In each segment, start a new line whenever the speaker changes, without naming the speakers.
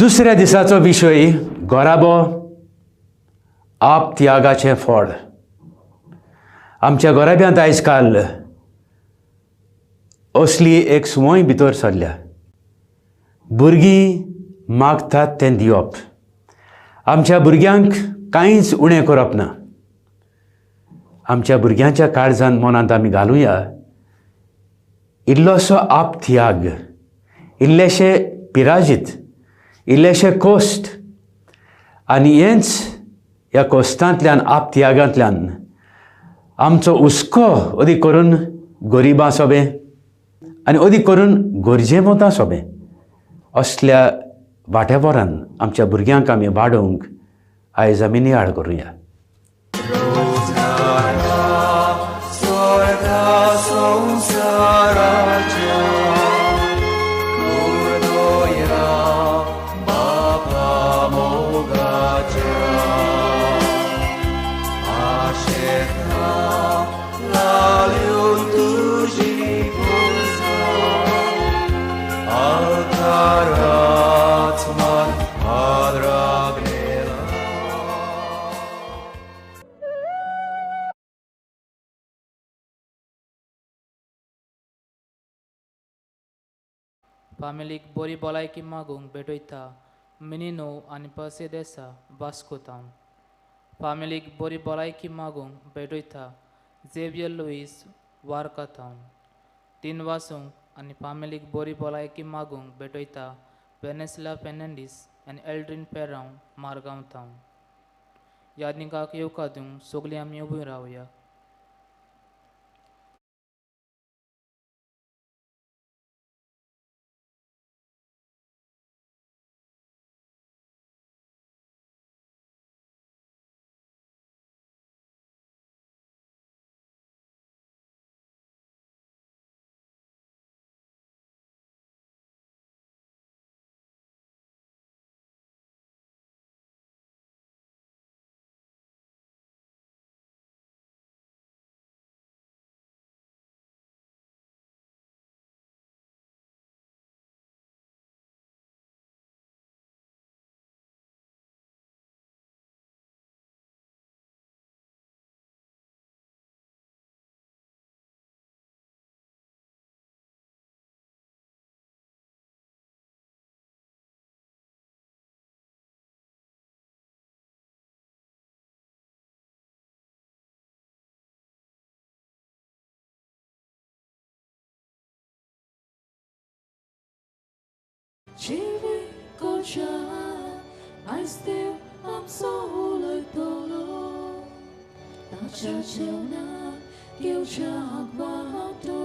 दुसऱ्या दिसाचो विशय गोराबो आप त्यागाचें फळ. आमच्या गोराब्यांत आयज काल असली एक संवय भितर सरल्या. भुरगीं मागतात तें दिवप, आमच्या भुरग्यांक कांयच उणें करप ना. आमच्या भुरग्यांच्या काळजान मनांत आमी घालुया इल्लोसो आप त्याग, इल्लेशे पिराजीत, इल्लेशे कोश्ट, आनी हेंच ह्या कोश्टांतल्यान आप त्यागांतल्यान आमचो हुस्को अदीक करून गरिबां सोबें आनी अदीक करून गरजेमोतां सोबें असल्या वाटेवरान आमच्या भुरग्यांक आमी वाडोवंक आयज आमी नियाळ करुया.
फामिलीक बरी भलायकी मागूंक भेटयता मिनिनो आनी पसेदेसा वास्को थावन. फामिलीक बरी भलायकी मागूंक भेटयता झेवियर लुईस वार्का थावन. तीन वासूंक आनी फामिलीक बरी भलायकी मागूंक भेटयता वेनेस्ला फेर्नांडीस आनी एल्ड्रीन पेरांव मारगांव थावन. यादनिकाक येवकार दिवंक सगळीं आमी उबी रावया.
I still am so uloitolo Tacha chena kilcha guato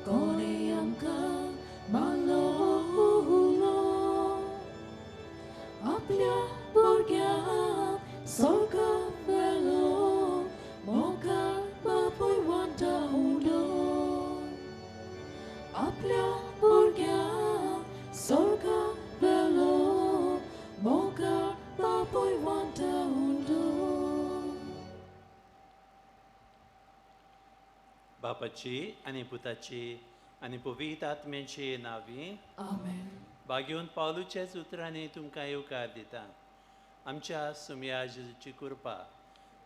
Koniamka malulo Aplia burgia sorga velo Moka papoy wanta ulo Aplia burgia sorga velo Moka papoy wanta undo.
बापाची आनी पुताची आनी पवित्र आत्म्याची नांवी
आमेन.
भाग्योवन पावलूच्याच उतरांनी तुमकां येवकार दिता. आमच्या सुमया जेजूची कृपा,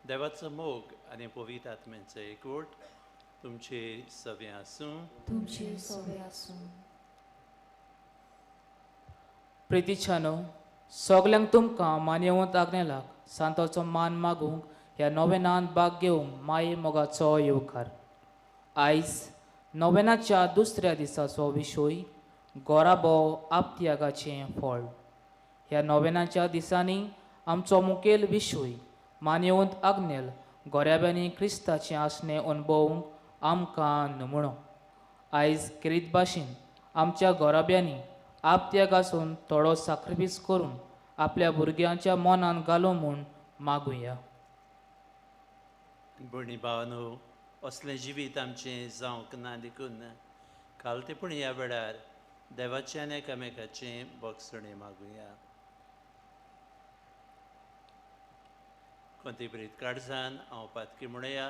देवाचो मोग आनी पवित्र आत्म्याचो एकवट तुमचेर सगळें आसूं.
तुमचेर सगळें आसूं.
प्रितीच्यानो सगल्यांक तुमकां मान्यवंत आग्नेलाक सांताचो मान मागूंक ह्या नोवेनांत भाग घेवंक माये मोगाचो येवकार. आयज नोवेनाच्या दुसऱ्या दिसाचो विशय गोराबो आपत्यागाचें फळ. ह्या नोवेनाच्या दिसांनी आमचो मुखेल विशय मान्यवंत आग्नेल गोऱ्याब्यांनी क्रिस्ताचें आसणें अणभवूंक आमकां नमुणो. आयज खेरीत भाशेन आमच्या गोराब्यांनी आपत्यागासून थोडो साक्रिफीस करून आपल्या भुरग्यांच्या मनान घालूं म्हूण मागुया.
भयणी भावानो, असलें जिवीत आमचें जावंक ना देखून खालतेपण ह्या वेळार देवाचें आनी एकामेकाचें बक्षणें मागुया. कोंती प्रीत काळजान हांव पातकी म्हणया.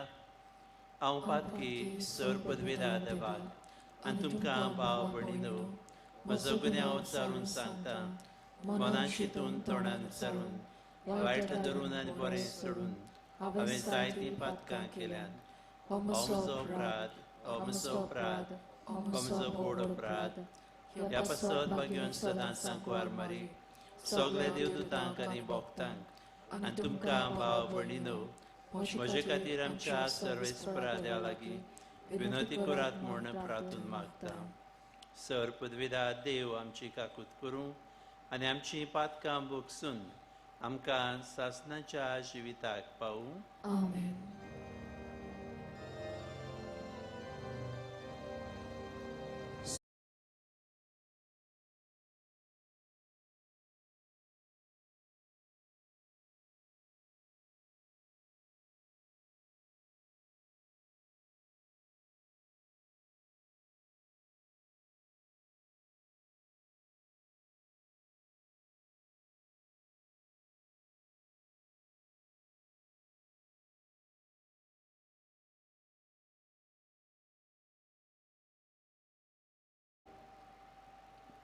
हांव पातकी सर पदवेदा देवाक आनी तुमकां भाव भयणीनो म्हजो गुन्यांव उच्चारून सांगता. मनान शितून तोंडान उच्चारून वायट धरून आनी बरें सोडून हांवें जायतीं पातकां केल्यात. हो म्हजो अपराध, हो म्हजो अपराध, हो म्हजो व्हड अपराध. ह्या पासत भाग्योन सदांच सांकवार मारी सगल्या देवदूतांक आनी भक्तांक आनी तुमकां भाव भयणीनो म्हजे खातीर आमच्या सर्वेस्परा देवा लागीं विनंती करात म्हूण प्रार्थून मागता. सर पदवीदा देव आमची काकूत करूं आनी आमची पातकां भोगसून आमकां सासणाच्या जिविताक पावूं.
आमेन.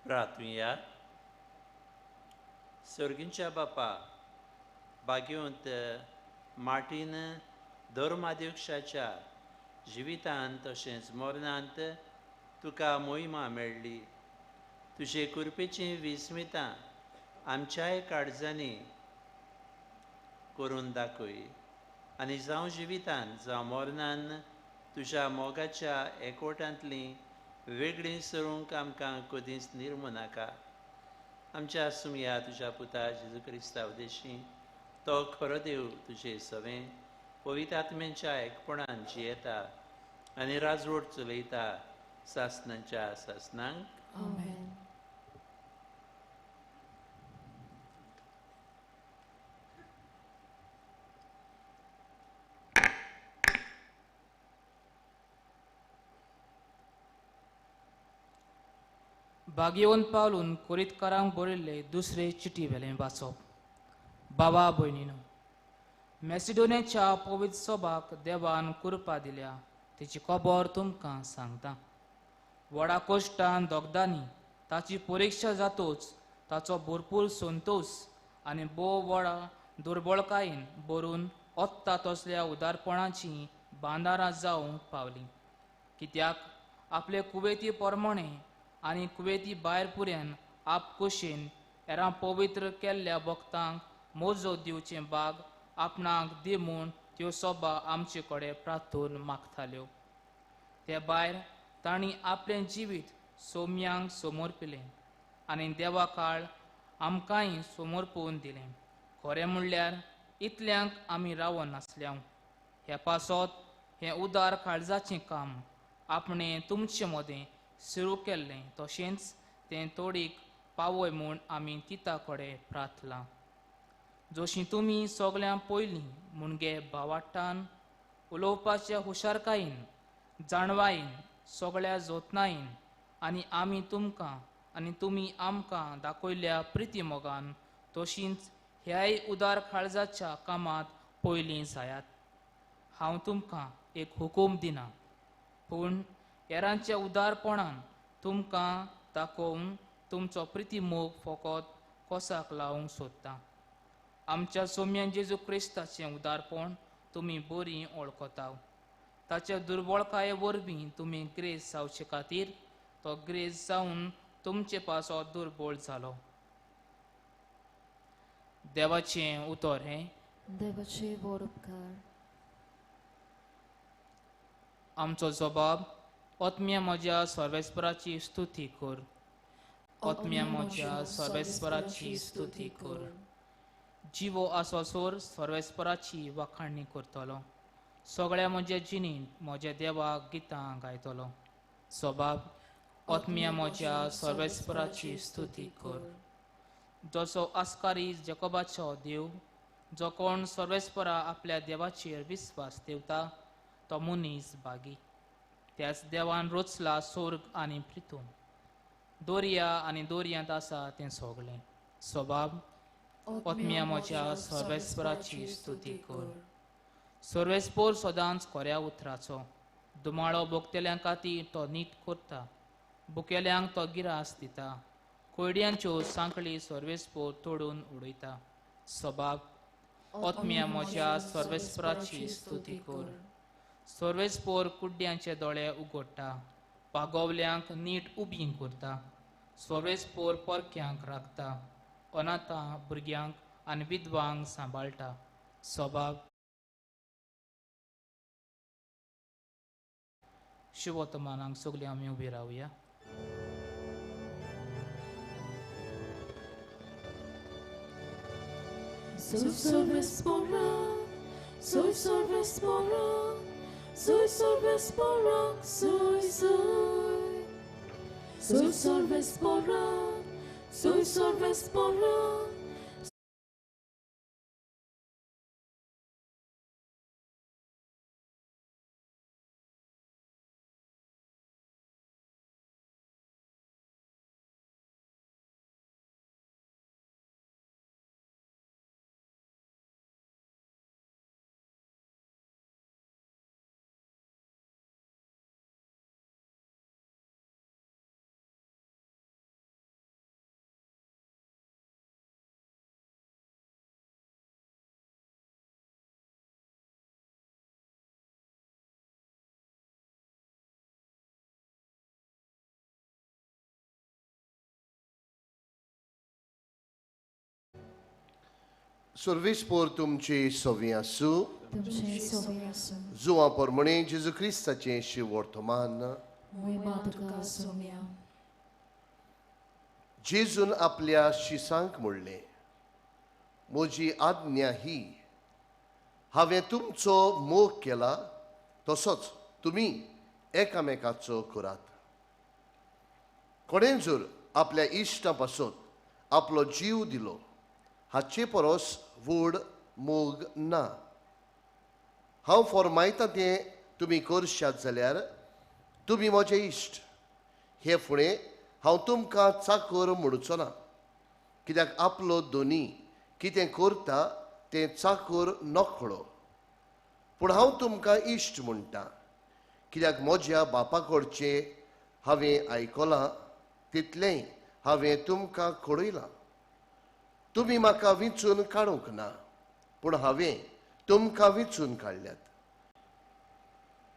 प्रार्थुया. सर्गींच्या बापा, भाग्यवंत मार्टीन धर्माध्यक्षाच्या जिवितांत तशेंच मरणांत तुका मोहिमा मेळ्ळी. तुजे कृपेचीं विस्मितां आमच्याय काळजांनी करून दाखय आनी जावं जिवितान जावं मरणान तुज्या मोगाच्या एकवटांतलीं वेगळीं सरूंक आमकां कदींच निर्मू नाका. आमच्या सुमया तुज्या पुता जेजू क्रिस्ता उदेशी तो खरो देव तुजे सवें पवित्र आत्म्यांच्या एकपणान जियेता आनी राजवट चलयता सासणाच्या सासणांक.
आमेन.
भाग्यवंत पावलून कोरीतकारांक बरयल्ले दुसरे चिटी वेलें वाचप. बाबा भयणीनो, मॅसिडोनियाच्या पवित्र सभाक देवान कृपा दिल्या तेची खबर तुमकां सांगता. व्हडा कश्टान दोगदांनी ताची परिक्षा जातोच ताचो भरपूर संतोश आनी भोव व्हडा दुर्बळकायेन भरून ओत्ता तसल्या उदारपणाची बांदारां जावंक पावली. कित्याक आपले कुवेती प्रमाणे आनी कुवेती भायर पुऱ्यान आपकुशीन हेरां पवित्र केल्ल्या भक्तांक मोजो दिवचें बाग आपणाक दी म्हूण त्यो सभा आमचे कडेन प्रार्थून मागताल्यो. ते भायर तांणी आपलें जिवीत सोम्यांक समर्पिलें आनी देवा काळ आमकांय समर्पून दिलें. खरें म्हणल्यार इतल्यांक आमी रावनासल्या. हे पासत हें उदार काळजाचें काम आपणें तुमचे मदें सुरू केल्लें तशेंच तें तोडीक पावय म्हूण आमी तिता कडेन प्रार्थलां. जशी तुमी सगळ्यां पयलीं मुणगे भावाट्टान उलोवपाच्या हुशारकायेन जाणवायेन सगळ्या जोतनायेन आनी आमी तुमकां आनी तुमी आमकां दाखयल्ल्या प्रिती मोगान तशींच ह्याय उदार काळजाच्या कामांत पयलीं जायात. हांव तुमकां एक हुकूम दिना, पूण हेरांच्या उदारपणान तुमकां दाखोवन तुमचो प्रिती मोग फकत कोसाक लावंक सोदता. आमच्या सोम्यान जेजू क्रिस्ताचें उदारपण तुमी बरी वळखता. ताच्या दुर्बळकाये वरवीं तुमी ग्रेस जावचे खातीर तो ग्रेस जावन तुमचे पासत दुर्बळ जालो. देवाचें उतर हें.
देवाचे व्हड उपकार.
आमचो जबाब आत्म्या म्हज्या सर्वेस्पराची स्तुती कर. आत्म्या म्हज्या सर्वेस्पराची स्तुती कर. जिवो आसोसोर सर्वेस्पराची वाखाणणी करतलो. सगळ्या म्हज्या जिणेंत म्हज्या देवाक गितां गायतलो. सबाब आत्म्या म्हज्या सर्वेस्पराची स्तुती कर. जसो आस्कारी जेकोबाचो देव, जो कोण सर्वेस्परा आपल्या देवाचेर विस्वास ठेवता तो मनीस बागी. त्याच देवान रचला स्वर्ग आनी प्रिथूम, दर्या आनी दर्यांत आसा तें सगळें. सबाब आत्म्या म्हज्या सर्वेस्पराची स्तुती कर. सर्वेस्पर सदांच खऱ्या उतराचो दुमाळो भोगतल्यां खातीर तो नीट करता, भुकेल्यांक तो गिरास दिता, कोयड्यांच्यो सांखळी सर्वेस्पोर तोडून उडयता. सबाब आत्म्या म्हज्या सर्वेस्पराची स्तुती कर. सर्वेस्पोर कुड्ड्यांचे दोळे उगडटा, पागोवल्यांक नीट उबी करता. सर्वेस्पोर परक्यांक राखता, अनाथा भुरग्यांक आनी विधवांक सांबाळटा. सबाब शिवोत्तमानाक सगळीं आमी उबी रावया.
Soy sorvespora, soy sorvespora, soy sorvespora, soy soy. Soy sorvespora, soy sorvespora.
सर्वेस्पोर तुमची सोवी आसूं. जुवां पोरमणे जेजू क्रिस्ताचें शिवर्तमान. जेजून आपल्या शिसांक म्हणलें, म्हजी आज्ञा ही, हांवें तुमचो मोग केला तसोच तुमी एकामेकाचो करात. कोणें जर आपल्या इश्टां पासून आपलो जीव दिलो हाचे परस व्हड मोग ना. हांव फॉर्मायता तें तुमी करशात जाल्यार तुमी म्हजे इश्ट. हे फुडें हांव तुमकां चाकर म्हणचो ना, कित्याक आपलो दोनी कितें करता तें चाकर नकळो. पूण हांव तुमकां इश्ट म्हणटा, कित्याक म्हज्या बापा कडचें हांवें आयकलां तितलेंय हांवें तुमकां कळयलां. तुमी म्हाका विंचून काडूंक ना, पूण हांवें तुमकां विंचून काडल्यात.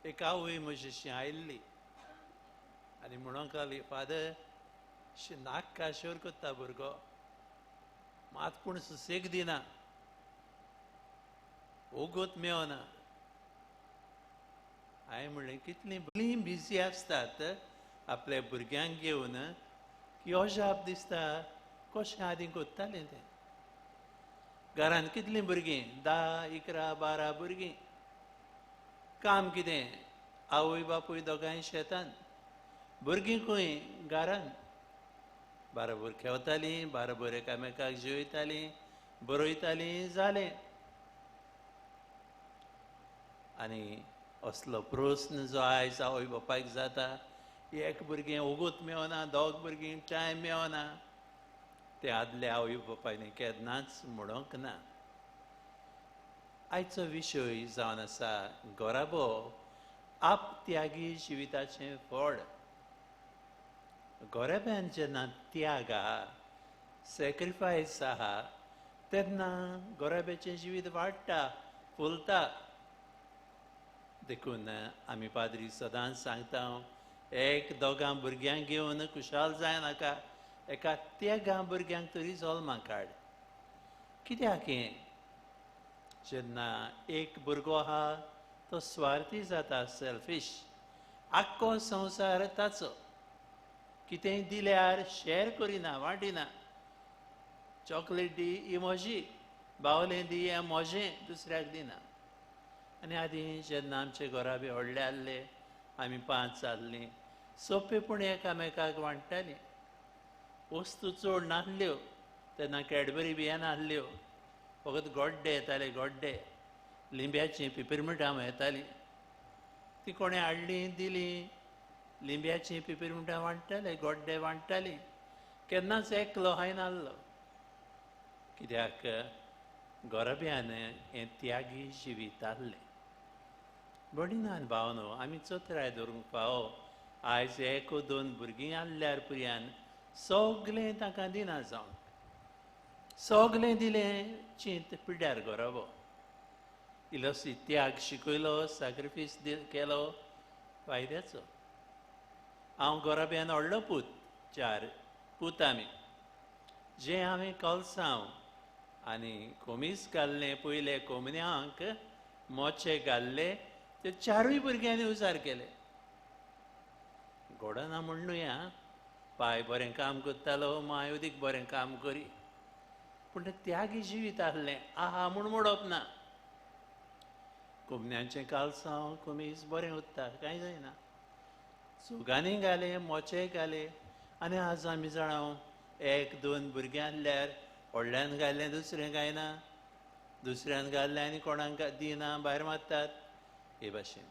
एक आवय म्हजी आयिल्ली आनी म्हणूंक लागली, फादर नाक काशोर करता भुरगो, मात पूण सुसेग दिना, ओगोत मेवना. हांवें म्हणलें, कितलीं बरीं बिजी आसतात आपल्या भुरग्यांक घेवन की अजाप दिसता कशें आदीं करतालें तें. घरांत कितलीं भुरगीं, 10, 11, 12 भुरगीं. काम कितें, आवय बापूय दोगांय शेतान, भुरगीं खंय घरान. बाराबर खेळटालीं, बाराबर एकामेकाक जेवयतालीं, बरयतालीं, जालें. आनी असलो प्रस्न जो आयज आवय बापायक जाता, एक भुरगें ओगोत मेवना, दोग भुरगीं टायम मेवना, ते आदले आवय बापायनी केन्नाच म्हणूंक ना. आयचो विशय जावन आसा घराबो आपत्यागी जिविताचें फळ. घराब्यान जेन्ना त्याग आहा, सॅक्रिफायस आहा, तेन्ना घराब्याचें जिवीत वाडटा, फुलता. देखून आमी पाद्री सदांच सांगता, एक दोगां भुरग्यांक घेवन खुशाल जायनाका, एका तेगां भुरग्यांक तरी जल्मा काड. कित्याक हें, जेन्ना एक भुरगो आहा तो स्वार्थी जाता, सेल्फीश, आख्खो संवसार ताचो. कितेंय दिल्यार शेर करिना, वांटिना. चॉकलेट दी ही म्हजी, बावलें दी हें म्हजें, दुसऱ्याक दिना. आनी आदीं जेन्ना आमचे घरा बी व्हडले आहले, आमी 5 आहलीं, सोंपेपणी एकामेकाक वांट्टालीं. वस्तू चड नासल्यो तेन्ना, कॅडबरी बी येनासल्यो, फकत गोड्डे येताले, गोड्डे, लिंब्याचीं पिपरमिटां येतालीं, ती कोणें हाडलीं दिलीं, लिंब्याचीं पिपरमिटां वांट्टाले, गोड्डे वांट्टालीं. केन्नाच एकलो हांवें नासलो. कित्याक घराब्यान हें त्यागी जिवीत आहलें. भयणीन भावनो, आमी चतराय धरूंक फावो. आयज 1 2 भुरगीं आहल्यार पुरयान सगलें तांकां दिना जावंक, सगलें दिलें चिंत पिड्ड्यार गोराबो. इल्लोसो त्याग शिकयलो, सॅक्रिफायस केलो फायद्याचो. हांव गोराब्यान व्हडलो पूत, 4 पूत आमी. जें हांवें कलसांव आनी कोमीस घाल्लें पयले कोमन्यांक मोचे घाल्ले ते 4 भुरग्यांनी उजार केले. गोडना म्हूण न्हय आं, पाय बरें काम करतालो, माय उदीक बरें काम करी, पूण तें त्यागी जिवीत आसलें. आहा म्हूण मोडप ना. कोमन्यांचें कालसांव कोमीस बरें उत्ता, कांय जायना. चोगांनी घाले, मोचे घाले. आनी आज आमी जाणा 1 2 भुरगीं आहल्यार व्हडल्यान घालें दुसरें घायना, दुसऱ्यान घाल्लें आनी कोणाक दिना, भायर मारतात. हे भाशेन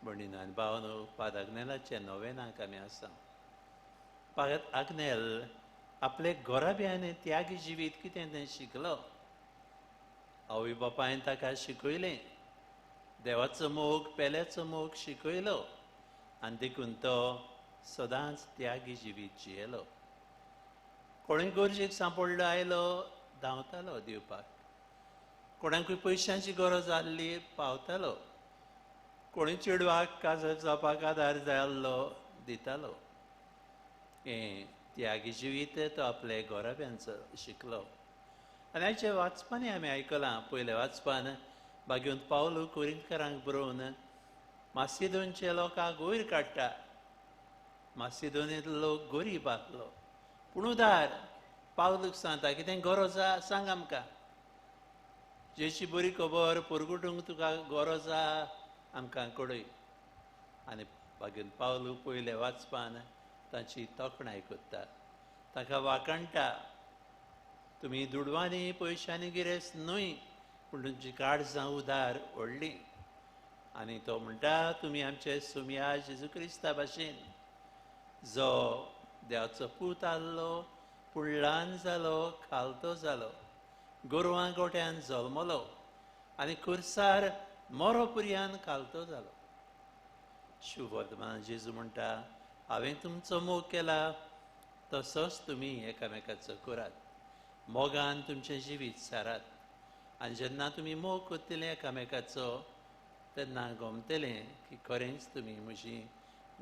भयणीनो आनी भावानो, पाद आग्नेलाचे नोवेनाक आमी आसा. पाद आग्नेल आपले घोराब्यान त्यागी जिवीत कितें तें शिकलो. आवय बापायन ताका शिकयलें, देवाचो मोग पेल्याचो मोग शिकयलो आनी देखून तो सदांच त्यागी जिवीत जियेलो. कोणूय गरजेक सांपडलो आयलो धांवतालो दिवपाक, कोणाकूय पयशांची गरज आहली पावतालो, कोणूय चेडवाक काजार जावपाक आदार जाय आहलो दितालो. हें त्यागी जिवीत तो आपले घोराब्यांचो शिकलो. आनी आयच्या वाचपांनी आमी आयकलां, पयल्या वाचपान बागेवन पावलो कोरिंतकारांक बरोवन मासिदोनचे लोकांक वयर काडटा. मासिदोनींतलो लोक गरीब आहलो पूण उदार. पावलूक सांगता कितें गरज आसा सांग आमकां, जेची बरी खबर परगटूंक तुका गरज आसा आमकां कळय. आनी बागेवन पावलू पयल्या वाचपान तांची तोखणाय करता, ताका वाखाणटा. तुमी दुडवांनी पयशांनी गिरेस्त न्हय, पूण तुमची काळजां उदार व्हडलीं. आनी तो म्हणटा तुमी आमचे सुमया जेजू क्रिस्ता भाशेन, जो देवाचो पूत आहलो पूण ल्हान जालो, खालतो जालो, गोरवां गोट्यान जल्मलो आनी खुर्सार मरो पुरयान खालतो जालो. शुभवर्तमान जेजू म्हणटा हांवें तुमचो मोग केला तसोच तुमी एकामेकाचो करात, मोगान तुमचें जिवीत सारात. आनी जेन्ना तुमी मोग करतले एकामेकाचो तेन्ना गमतलें की खरेंच तुमी म्हजी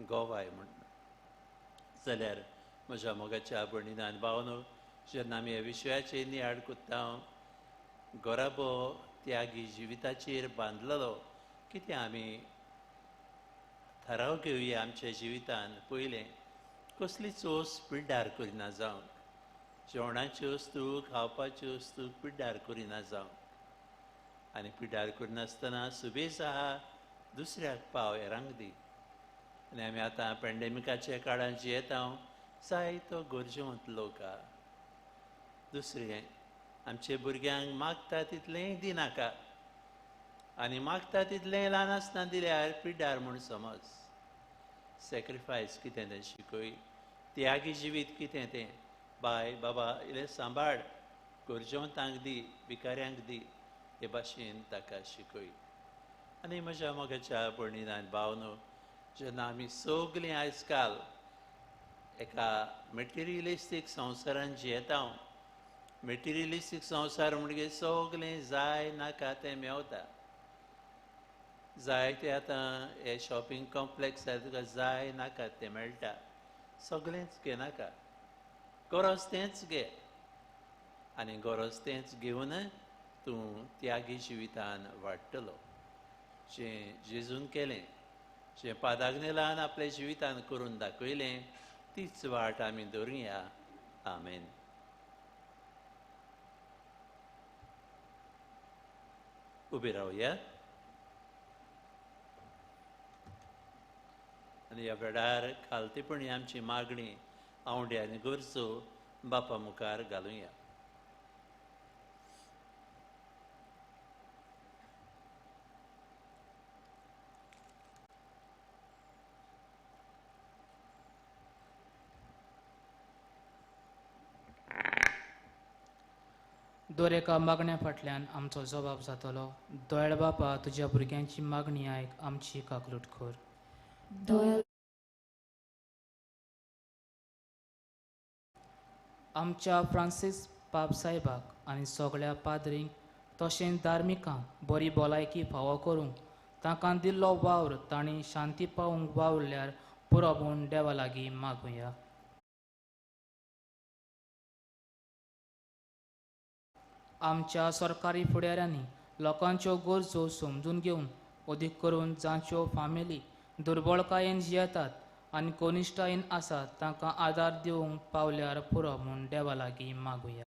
गोवाय म्हूण. जाल्यार म्हज्या मोगाच्या भयणीन आनी भावानो, जेन्ना आमी ह्या विशयाचेर नियाळ करता, गोराबो त्यागी जिविताचेर बांदलेलो कितें आमी थाराव घेवया आमच्या जिवितान. पयलें, कसलीच वस्त पिड्ड्यार करिना जावंक, जेवणाच्यो वस्तू खावपाच्यो वस्तू पिड्ड्यार करिना जावंक. आनी पिड्ड्यार करिनासतना सुबेज आहा दुसऱ्याक पाव हेरांक दी. आनी आमी आतां पॅन्डेमिकाच्या काळान जियेता, जायतो गरजेवंत लोक आहा. दुसरें, आमचे भुरग्यांक मागता तितलेंय दिनाका, आनी मागता तितलेंय ल्हान आसतना दिल्यार पिड्ड्यार म्हूण समज. सॅक्रिफायस कितें तें शिकय, त्यागी जिवीत कितें तें, बाय बाबा इल्लें सांबाळ, गरजेवंतांक दी, भिकाऱ्यांक दी, हे भाशेन ताका शिकय. आनी म्हज्या मोगाच्या भयणीन आनी भावानो, जेन्ना आमी सगलीं आयज काल एका मटेरियलिस्टीक संवसारान जियेता, मटेरियलिस्टीक संवसार म्हणगे सगलें जाय नाका तें मेवता. जाय तें आतां हे शॉपिंग कॉम्प्लेक्स तुका जाय नाका तें मेळटा, सगळेंच घेनाका, गरज तेंच घे. आनी गरज तेंच घेवन तूं त्यागी जिवितान वाडटलो. जें जेजून केलें, जें पादाग्नेलान आपल्या जिवितान करून दाखयलें, तीच वाट आमी धरुया. आमेन. उबी रावया आनी ह्या वेळार खालतेपणी आमची मागणी, आवंडे आनी गरजो बापा मुखार घालुया.
दर एका मागण्या फाटल्यान आमचो जबाब जातलो. दोयाळ बापा, तुज्या भुरग्यांची मागणी आयक, आमची काकलूट कर.
दोयाळ
आमच्या फ्रांसीस पाप साहेबाक आनी सगळ्या पाद्रींक तशेंच धार्मिकांक बरी भलायकी फावो करूंक तांकां दिल्लो वावर तांणी शांती पावूंक वावुरल्यार पुरो म्हूण देवा लागीं मागुया. आमच्या सरकारी फुडाऱ्यांनी लोकांच्यो गरजो समजून घेवन अदीक करून जांच्यो फामिली दुर्बळकायेन जियेतात आनी कनिश्ठायेन आसात तांकां आदार दिवंक पावल्यार पुरो म्हूण देवा लागीं मागुया.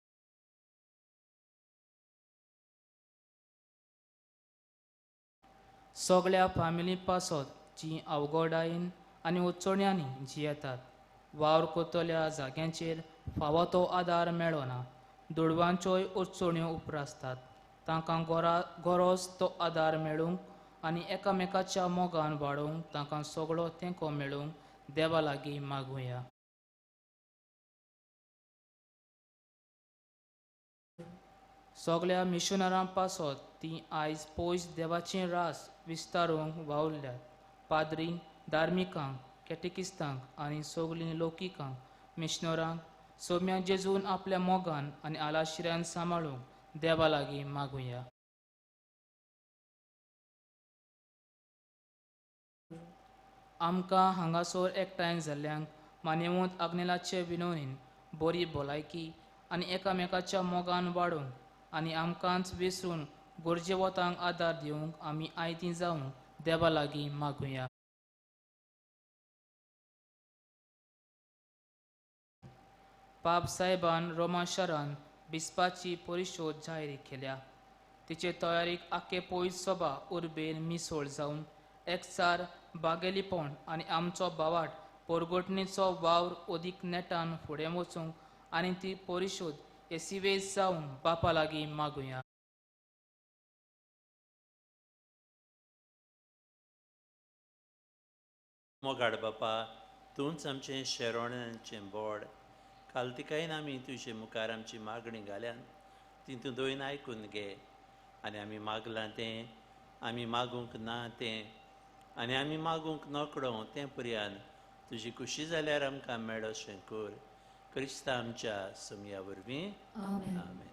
सगळ्या फामिली पासत जी अवघडायेन आनी उच्चण्यांनी जियेतात वावर करतल्या जाग्यांचेर फावो तो आदार मेळना, दुडवांच्योय अडचण्यो उप्रासतात, तांकां गरज तो आदार मेळूंक आनी एकामेकाच्या मोगान वाडोवंक तांकां सगळो तेंको मेळूंक देवा लागीं मागुया. सगळ्या मिशनरां पासत ती आयज पयस देवाचें रास विस्तारूंक वावुरल्यात पाद्री, धार्मिकांक, कॅटेकिस्तांक आनी सगळीं लोकिकांक मिशनरांक सोम्या जेजून आपल्या मोगान आनी आलाशिऱ्यान सांबाळूंक देवा लागीं मागुया. आमकां हांगासर एकठांय जाल्ल्यांक मानेवंत आग्नेलाचे विनवणीन बरी भलायकी आनी एकामेकाच्या मोगान वाडोवंक आनी आमकांच विसरून गरजेवतांक आदार दिवंक आमी आयतीं जावंक देवा लागीं मागुया. पाप साहेबान रोमा शारान बिस्पाची परिशोध जाहीर केल्या. तिचे तयारीक आखे पयस सभा उर्बेन मिसळ जावन एकचार, बागेलीपण आनी आमचो भावाट पोरगोटणेचो वावर अदीक नेटान फुडें वचूंक आनी ती परिशोध येसिवेज जावन बापा लागीं मागुया.
मोगाड बापा, तूंच आमचें शेरोणाचें बोड कालतिकायेन आमी तुजे मुखार आमची मागणी घाल्यान ती तूं दोन आयकून घे आनी आमी मागलां तें, आमी मागूंक ना तें आनी आमी मागूंक नकळो तें पर्यान तुजी खुशी जाल्यार आमकां मेळो अशें कर. क्रिस्ता आमच्या सोमया वरवीं आमेन.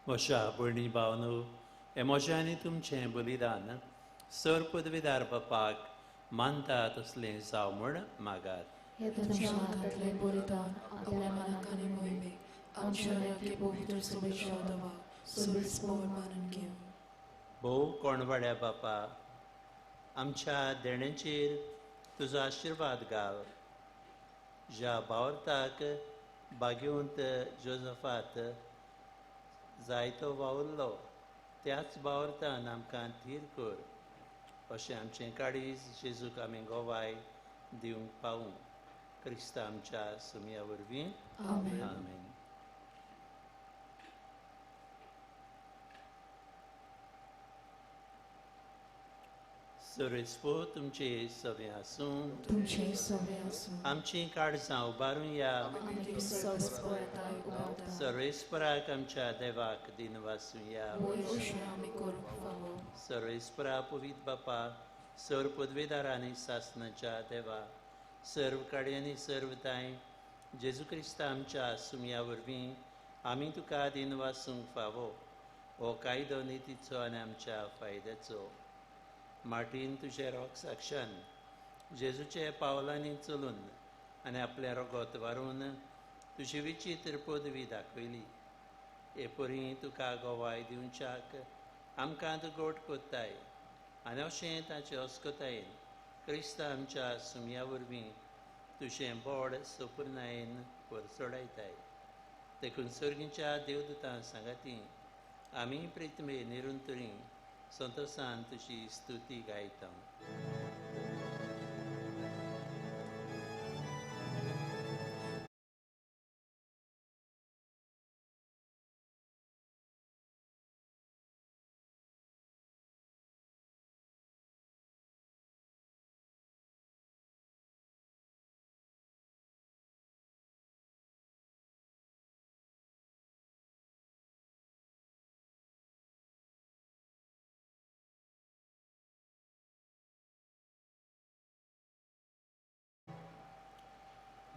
म्हज्या भयणी भावनो, हें म्हजें आनी तुमचें बलिदान सर पदवीदार बापाक मानता तसलें जावं म्हूण मागात.
हें तुमच्या हातांतलें बलिदान आपल्या मनाक आनी मोहिमेक आमच्या आनी पवित्र सभेच्या देवाक सगळीच भोव मानून घेवं.
भोव कोणवाड्या बापा, आमच्या देण्याचेर तुजो आशिर्वाद घाल. ज्या भावार्थाक बागेवंत जोजफात जायतो वावुरलो त्याच भावार्थान आमकां थीर कर, अशें आमचें काळीज जेजूक आमी गोवाय दिवंक पावूं. क्रिस्ता आमच्या सुमया वरवीं आमेन. सर्वेस्पो तुमचे सवे आसूं।
तुमचे सवे आसूं।
आमची काळजां उबारुया। सर्वेस्पराक आमच्या देवाक दिनवासुया। सर्वेस्परा पवित्र बापा, सर्व पदवेदार आनी सासनाच्या देवा, सर्व काडयांनी सर्व ताय जेजू क्रिस्ता आमच्या सुमया वरवीं आमी तुका दिनवासूंक फावो हो कायदो नितीचो आनी आमच्या फायद्याचो। माटीन तुजें रोग साक्षान जेजूचे पावलांनी चलून आनी आपलें रोगोत वारून तुजी विचित्र पदवी दाखयली। हे परी तुका गोवाय दिवच्याक आमकां तूं गोट कोत्ताय आनी अशें ताचे अस्कतायेन क्रिस्ता आमच्या सुमया वरवीं तुजें बोड सोपुर्नायेन वरचोडायताय। देखून सर्गीच्या देवदूतां सांगाती आमी प्रितमे निरंतरी संतोषान तुजी स्तुती गायता।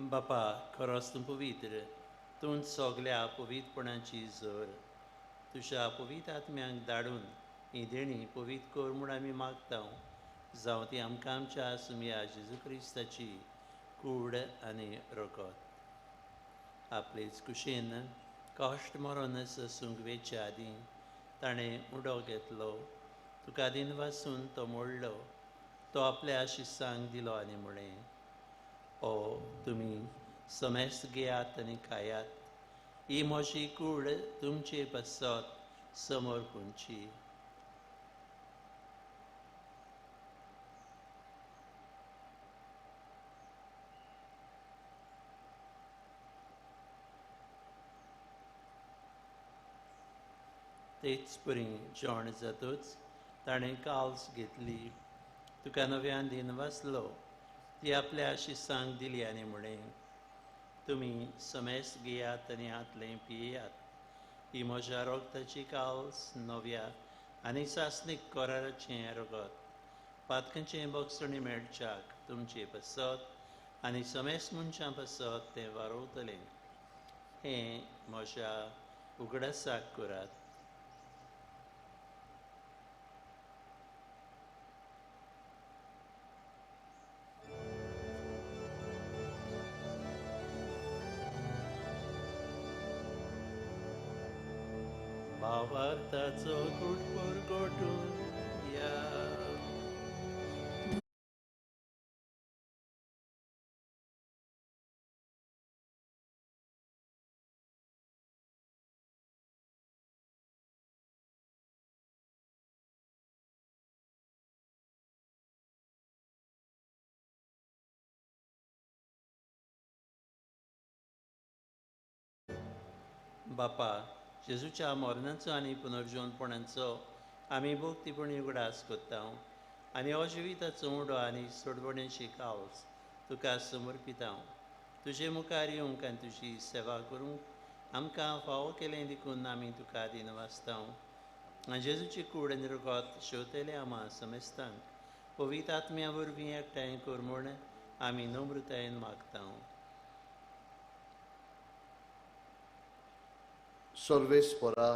बापा, खरोच तूं पवित्र, तूं सगल्या पवित्रपणाची जोर। तुज्या पवित्र आत्म्यांक धाडून ही देणी पवित्र कर म्हूण आमी मागता, जावं ती आमकां आमच्या सुमया जेजू क्रिस्ताची कूड आनी रगत। आपलेच कुशीन कश्ट मरोन ससूंक वेच्या आदीं ताणें उडो घेतलो, तुका दिनवासून तो मोडलो, तो आपल्या शिस्सांक दिलो आनी म्हळें, ओ तुमी समेस्त घेयात आनी खायात, ही म्हजी कूड तुमचे पासत समर्पूंची। तेच परी जेवण जातूच ताणें काल्स घेतली, तुका नव्यान दिनवासलो, ती आपल्या शिस्सांक दिली आनी म्हळें, तुमी समेस्त घेयात आनी हातलें पियेयात, ही म्हज्या रोगताची काल्स नव्या आनी सासणीक कराराचें रगत, पातकांचें बक्षणी मेळच्याक तुमचे पासत आनी समेस्त मनशां पासत तें वारोवतलें। हें म्हज्या उगडासाक करात। भावार्थाचो गुटपूर गोटून या। बापा, जेजूच्या मरणाचो आनी पुनर्जीवनपणाचो आमी भक्तीपणी उगडास करता आनी हो जिविताचो उडो आनी सोडवणेची कावस तुका समर्पिता। तुजे मुखार येवंक आनी तुजी सेवा करूंक आमकां फावो केलें देखून आमी तुका दिनवासता। आनी जेजूची कूड आनी रगत शेवतले आमा समेस्तांक पवित्र आत्म्या वरवीं एकठांय कर म्हूण आमी नम्रतायेन मागता।
सर्वेस्परा,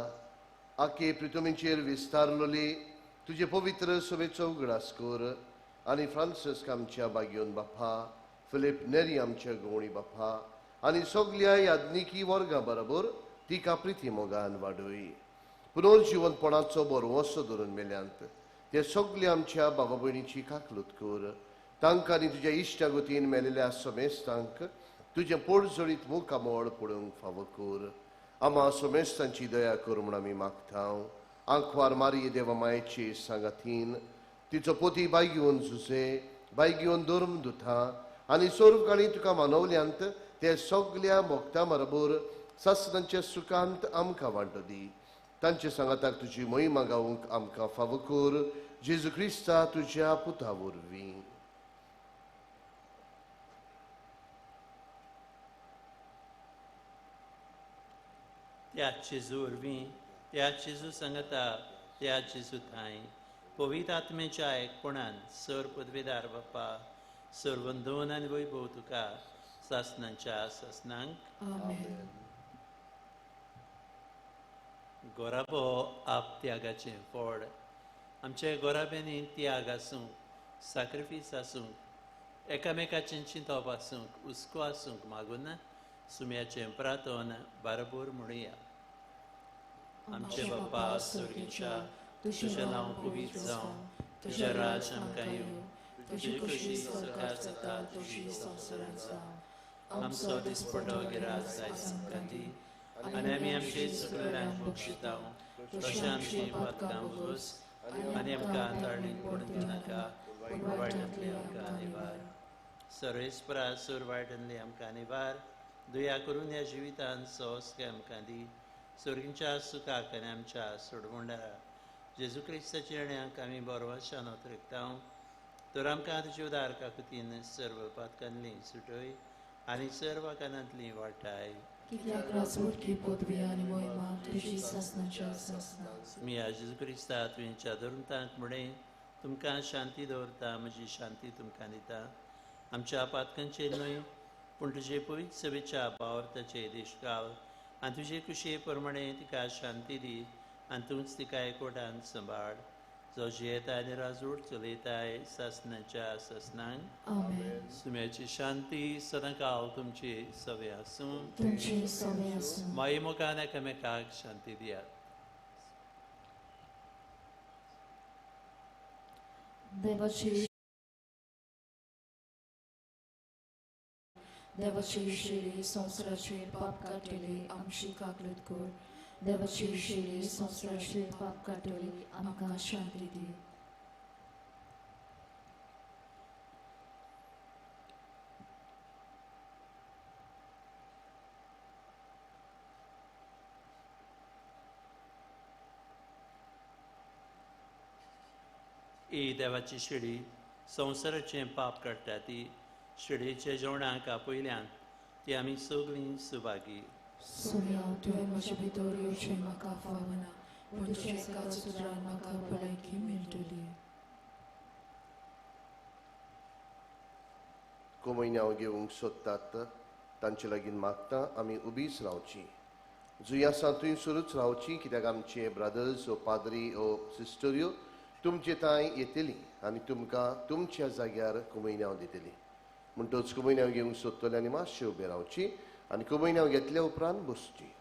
आखे पृथ्वीचेर विस्तारलोली तुजे पवित्र सभेचो उगडास कर आनी फ्रांसिस्क आमच्या बागयोन बापा, फिलीप नेरी आमच्या गवणी बापा आनी सगल्या याज्ञिकी वर्गा बरोबर तिका प्रिती मोगान वाडय। पुनर्जिवनपणाचो बरवसो धरून मेल्यांत ते सगळे आमच्या बाबा भयणीची काकलूत कर, तांकां आनी तुज्या इश्टागतीन मेलेल्या समेस्तांक तुजें पोटजळीत मुखामळ पळोवंक फावो कर। आमा समेस्तांची दया कर म्हूण आमी मागता। आंकवार मारये देवा मायेचे सांगातीन तिचो पोती बायगेवन झुजे, बायगेवन धर्म दुथा आनी सर्वकाळी तुका मानवल्यांत ते सगल्या मोगता बरोबर सासणांच्या सुखांत आमकां वांटो दी। तांचे सांगाताक तुजी महिमा गावंक आमकां फावो कर, जेजू क्रिस्ता तुज्या पुता वरवीं.
त्याच जेजू वरवीं, त्याच जेजू सांगता, त्याच जेजू थांय पवित्र आत्म्याच्या एकपणान सर पदवेदार बाप्पा सर्वंदोन आनी वैभव तुका सासनांच्या सासनांक.
आमेन.
गोराबो आप त्यागाचें फळ. आमच्या गोराब्यांनी त्याग आसूंक, साक्रिफीस आसूंक, एकामेकाचें चिंतप आसूंक, हुस्को आसूंक मागून सुम्याचें प्रार्थन बाराबोर म्हणुया. आमचे बाप्पा स्वर्गीच्या, तुजें नांव पवित्र जावं, तुजें राज आमकां येवं, तुजी खोशी स्वर्गार जाता तशी संवसारांत जावं. आमचो दिसपटो गिराज आयज आमकां दी आनी आमी आमचे चुकल्ल्यांक बक्षिता तशें आमची पातकां भोगोस आनी आमकां ताळणीक पडून दिनाका, पूण वायटांतली आमकां निवार. सर्वेस्परा सूर वायटांतली आमकां निवार. दया करून ह्या जिवितान सहज आमकां दी. स्वर्गींच्या सुखाक आनी आमच्या सोडवणदारा जेजू क्रिस्ताच्या येण्याक आमी बरवाशान अतरिकता. तर आमकां तुजे उदार काकुतीन सर्व पातकांतली सुटय आनी सर्व कानांतली वाटाय.
कित्याक राजवटकी पदवी आनी मोहिमा तुजी सासनाच्या सासनाक.
मी जेजू क्रिस्ता तुवेंच्या धर्मतांक म्हणें, तुमकां शांती दवरता, म्हजी शांती तुमकां दिता. आमच्या पातकांचेर न्हय पूण तुजे पवित्र सभेच्या भावार्थाचे देशकाल आनी तुजे कुशे प्रमाणे तिका शांती दी आनी तूंच तिका एकवटान सांबाळ, जो जियेता आनी राजवट चलयताय सासनाच्या सासनांक.
आमेन.
सुम्याची शांती सदांकाल तुमची सवे आसूं.
तुमची सवे आसूं.
माई मोगान एकामेकाक शांती दियात.
देवाची शिरी संवसाराचे पाप काडटली आमची काकलूत कर. देवाची शिरी संवसाराचे पाप काडटली आमकां शांती दी.
ही देवाची शिडी संवसाराचें पाप काडटा ती शिडयेच्या जेवणाक आपयल्यान ती आमी सगळीं सुभागी.
सुम्या, तुवें म्हजे भितर येवचें म्हाका फावना, पूण तुज्या एकाच उतरान म्हाका भलायकी मेळटली.
कोमयन्यांव घेवंक सोदतात तांचे लागीं मागता आमी उबीच रावची. जुंय आसा थंयसरूच रावची, कित्याक आमचे ब्रदर्स ओ पाद्री ओ सिस्टऱ्यो तुमचे थंय येतली आनी तुमकां तुमच्या जाग्यार कुमयन्यांव दितली. म्हणटच कुमयन्यांव घेवंक सोदतले आनी मातशें उबें रावची आनी कुमयन्यांव घेतल्या उपरांत बसची.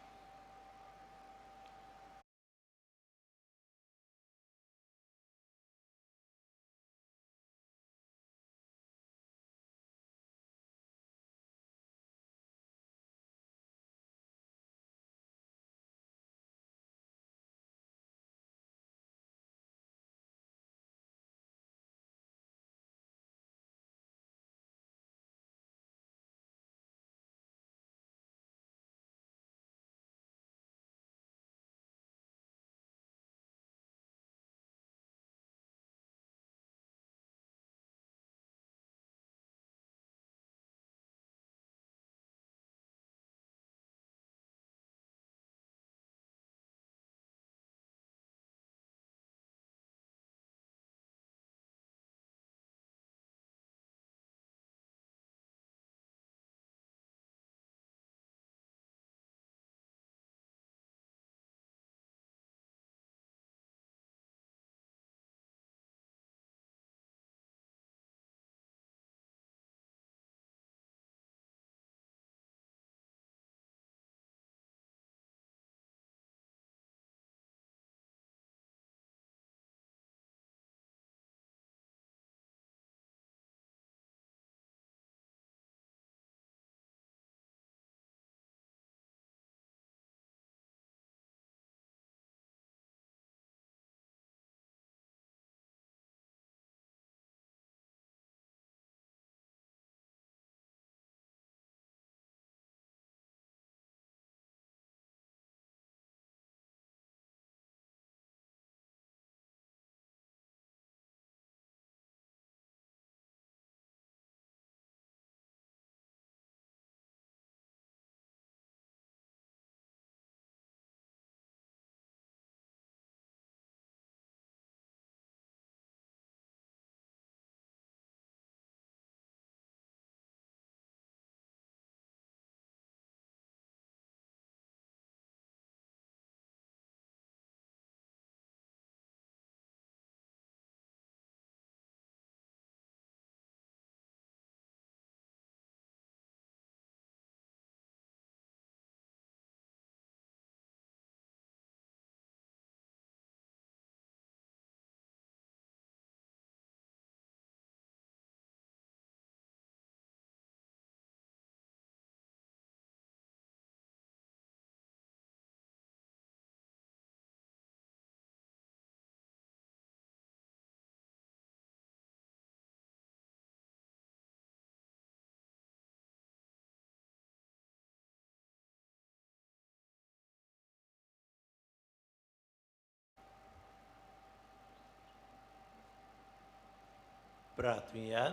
प्रार्थुया.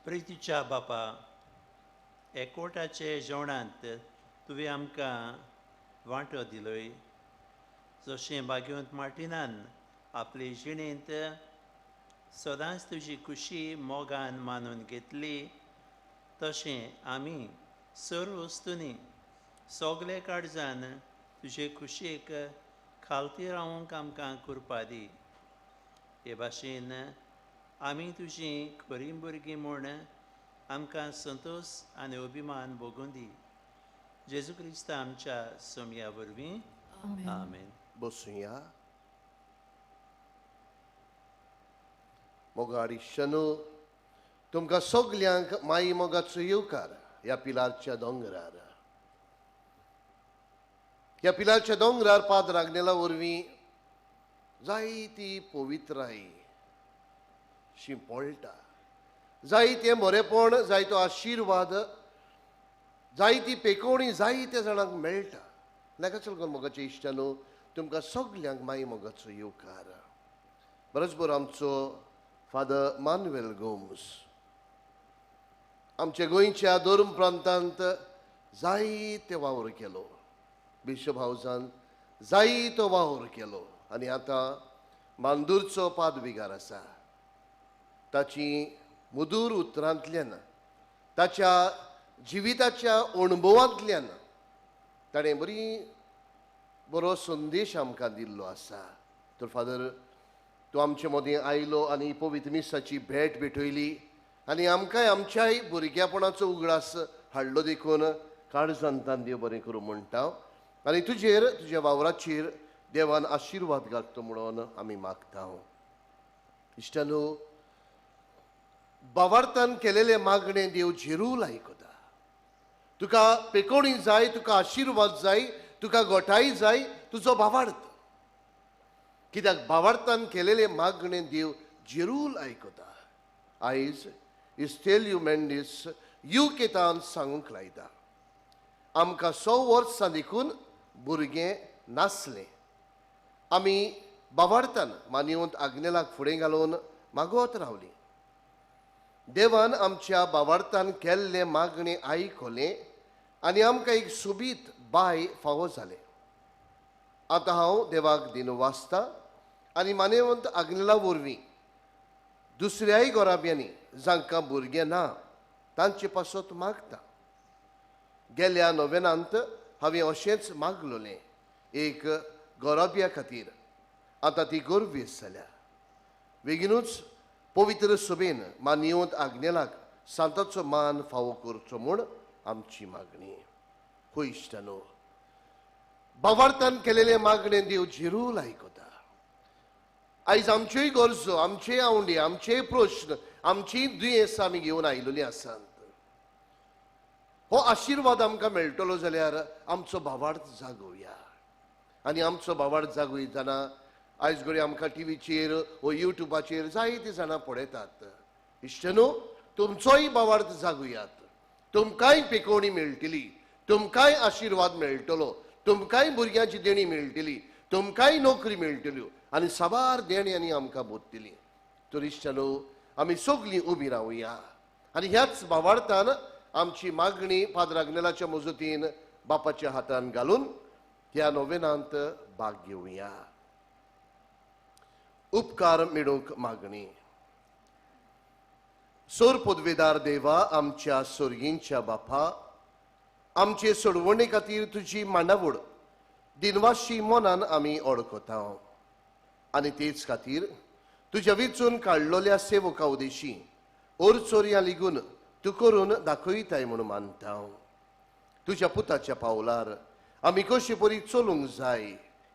प्रितीच्या बापा, एकवटाचे जेवणांत तुवें आमकां वांटो दिलोय. जशें भाग्यवंत मार्टिनान आपले जिणेंत सदांच तुजी खुशी मोगान मानून घेतली, तशें आमी सर्व वस्तूंनी सगळे काळजान तुजे खुशयेक खालती रावंक आमकां कृपा दी. हे भाशेन आमी तुजीं खरीं भुरगीं म्हूण आमकां संतोश आनी अभिमान भोगूं दी. जेजू क्रिस्त आमच्या सोमया वरवीं, आमेन.
बसुया. मोगाडी शनू, तुमकां सगल्यांक माई मोगाचो येवकार ह्या पिलारच्या दोंगरार. ह्या पिलारच्या दोंगरार पाद रागनेला वरवीं जायती पवित्राय शिंपळटा, जायतें बरेपण, जायतो आशिर्वाद, जायती पेकोवणी जायत्या जाणांक मेळटा. नाका चल मोगाचे इश्टानू, तुमकां सगल्यांक माई मोगाचो येवकार. बरोच बरो आमचो फादर मानुएल गोम्स आमच्या गोंयच्या धर्म प्रांतांत जायते वावर केलो, बिशप हावजान जायतो वावर केलो आनी आतां मांदूरचो पादविगार आसा. ताची मुदूर उतरांतल्यान, ताच्या जिविताच्या अणभवांतल्यान ताणें बरी बरो संदेश आमकां दिल्लो आसा. तर फादर, तूं आमचे मदीं आयलो आनी पवित्र मिसाची भेट भेटयली आनी आमकांय आमच्याय भुरग्यापणाचो उगडास हाडलो देखून काळजांतान देव बरें करूं म्हणटा आनी तुजेर, तुज्या वावराचेर देवान आशिर्वाद घालता म्हणून आमी मागता. इश्टानो, बावार्थान केलेले मागणें देव झेरूल आयकता. तुका पेकोणी जाय, तुका आशिर्वाद जाय, तुका गोठाय जाय, तुजो भावार्थ. कित्याक भावार्थान केलेले मागणें देव झेरूल आयकता. आयज इस्तेलियो मेंडीस युकेतान सांगूंक लायता, आमकां 100 वर्सां देखून भुरगें नासलें. आमी बावार्थान मानयवंत आग्नेलाक फुडें घालून मागत रावलीं. देवान आमच्या बावार्थान केल्लें मागणें आयकलें आनी आमकां एक सोबीत बाय फावो जालें. आतां हांव देवाक दिनू वाचता आनी मानेवंत आग्नेला वरवीं दुसऱ्याय गोराब्यांनी जांकां भुरगें ना तांचे पासत मागता. गेल्या नोवेनांत हांवें अशेंच मागलोलें एक गोराब्या खातीर. आतां ती गोरवेस जाल्या. बेगीनूच पवित्र सभेन मानयवंत आग्नेलाक सांताचो मान फावो करचो म्हूण आमची मागणी. हो इश्टानो, बावार्थान केलेले मागणें देव झेरूल आयकता. आयज आमच्योय गरजो, आमचेय आवंडे, आमचेय प्रश्न, आमचीय दुयेंसां आमी घेवन आयिल्लीं आसात. हो आशिर्वाद आमकां मेळटलो जाल्यार आमचो भावार्थ जागोवया. आनी आमचो भावार्थ जागयतना आयज घडये आमकां टिवीचेर वो युट्यूबाचेर जायते जाणां पळयतात. इश्टानो, तुमचोय भावार्थ जागोयात. तुमकांय पेकोवणी मेळटली, तुमकांय आशिर्वाद मेळटलो, तुमकांय भुरग्यांची देणी मेळटली, तुमकांय नोकरी मेळटल्यो आनी साबार देण्यांनी आमकां बोधतली. तर इश्टानो, आमी सगलीं उबी रावया आनी ह्याच भावार्थान आमची मागणी फादर आग्नेलाच्या मजतीन बापाच्या हातान घालून ह्या नोवेनांत भाग घेवया. उपकार मेळूंक मागणी. सोर पदवेदार देवा, आमच्या सोर्गींच्या बापा, आमचे सोडवणे खातीर तुजी मांडावळ दिनवाशी मनान आमी ओळखता आनी तेच खातीर तुज्या विचून काडलोल्या सेवका उदेशी ओरचोरयां लिगून तूं करून दाखयताय म्हणून मानता. तुज्या पुताच्या पावलार आमी कशे परी चलूंक जाय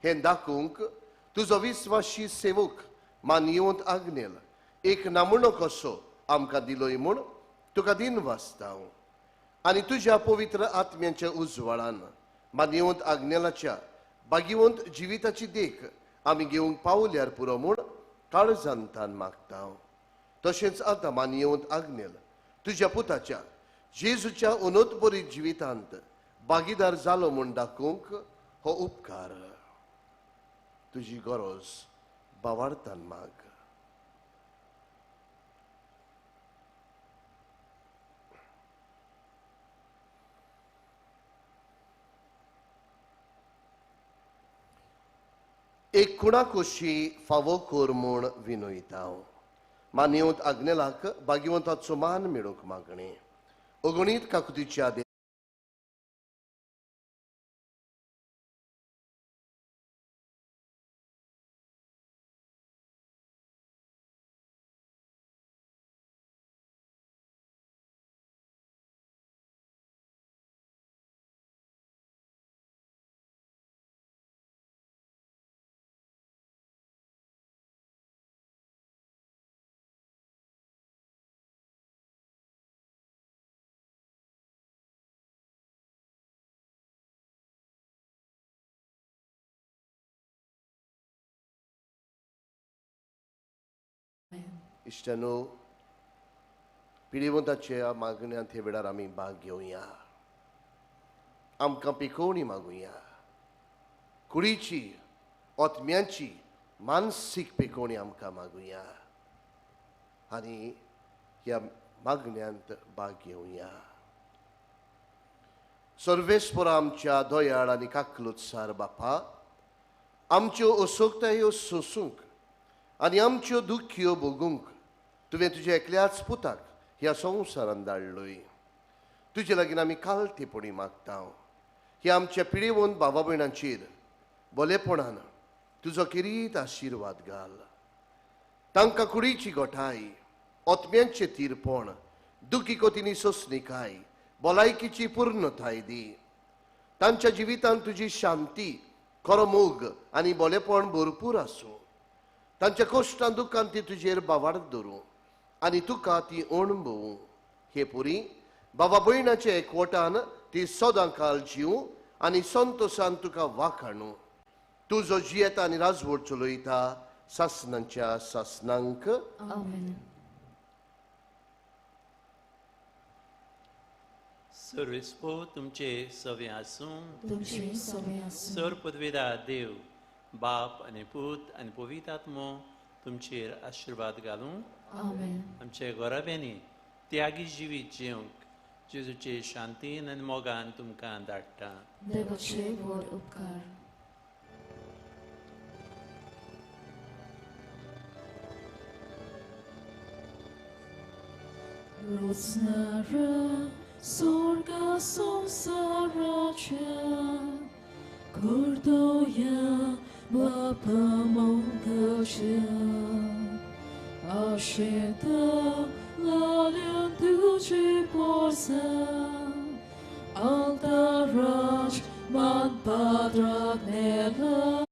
हें दाखोवंक तुजो विस्वाशी सेवक मानयवंत आग्नेल एक नामणो कसो आमकां दिलोय म्हूण तुका दिन वाचता. आनी तुज्या पवित्र आत्म्यांच्या उजवाडान मानयवंत आग्नेलाच्या भाग्यवंत जिविताची देख आमी घेवंक पावल्यार पुरो म्हूण काळजांतान मागता. तशेंच आतां मानयवंत आग्नेल तुज्या पुताच्या जेजूच्या उनोतबरी जिवितांत भागीदार जालो म्हूण दाखोवंक हो उपकार तुजी गरज बावार्थान माग. एक कुणाकोशी फावो कर म्हूण विनयता. मान्यवंत आग्नेलाक भाग्यवंताचो मान मेळूंक मागणें. अगणीत काकुतीच्या इश्टानो, पिडिवंताच्या मागण्यांत हे वेळार आमी भाग घेवया. आमकां पिकोवणी मागुया, कुडीची, आत्म्याची, मानसीक पिकोवणी आमकां मागुया आनी ह्या मागण्यांत भाग घेवया. सर्वेस्पर आमच्या दयाळ आनी काकलुत्सार बापा, आमच्यो असोकतायो सोसूंक आनी आमच्यो दुख्यो भोगूंक तुवें तुज्या एकल्याच पुताक ह्या संवसारान धाडलोय. तुजे लागीं आमी कालतेपणी मागता. ह्या आमच्या पिडेवन भावा भयणांचेर भलेपणान तुजो किरीत आशिर्वाद घाल. तांकां कुडीची गोठाय, आत्म्यांचें तीरपण, दुखी कोतीनी सोंसणीकाय, भलायकीची पूर्णताय दी. तांच्या जिवितांत तुजी शांती, खरो मोग आनी भलेपण भरपूर आसूं. तांच्या कश्टान दुख्खान ती तुजेर बावाड दवरूं आनी तुका ती अणभवूं. हे पुरी बाबा भयणाचे एकवटान ती सदां काल जीव आनी संतोशान तुका वाखाणू. तूं जो जियेता आनी राजवट चलयता सासनांच्या सासनांक.
आमेन.
सर्वेस्पो तुमचे सवे आसूं.
तुमचे सवे आसूं.
सर पदवेदा देव बाप आनी पूत आनी पवित्र आत्मो तुमचेर आशिर्वाद घालूं.
आमेन.
आमचे घराब्यांनी त्यागी जिवीत जिवंक जेजूचे शांतीन आनी मोगान तुमकां धाडटा.
देवाचे व्हड उपकार. Rosnara sorga samsaracha Kurdoya Bapamongacha Asheta Lalian Duce Porsa Altaraj Man Padragnela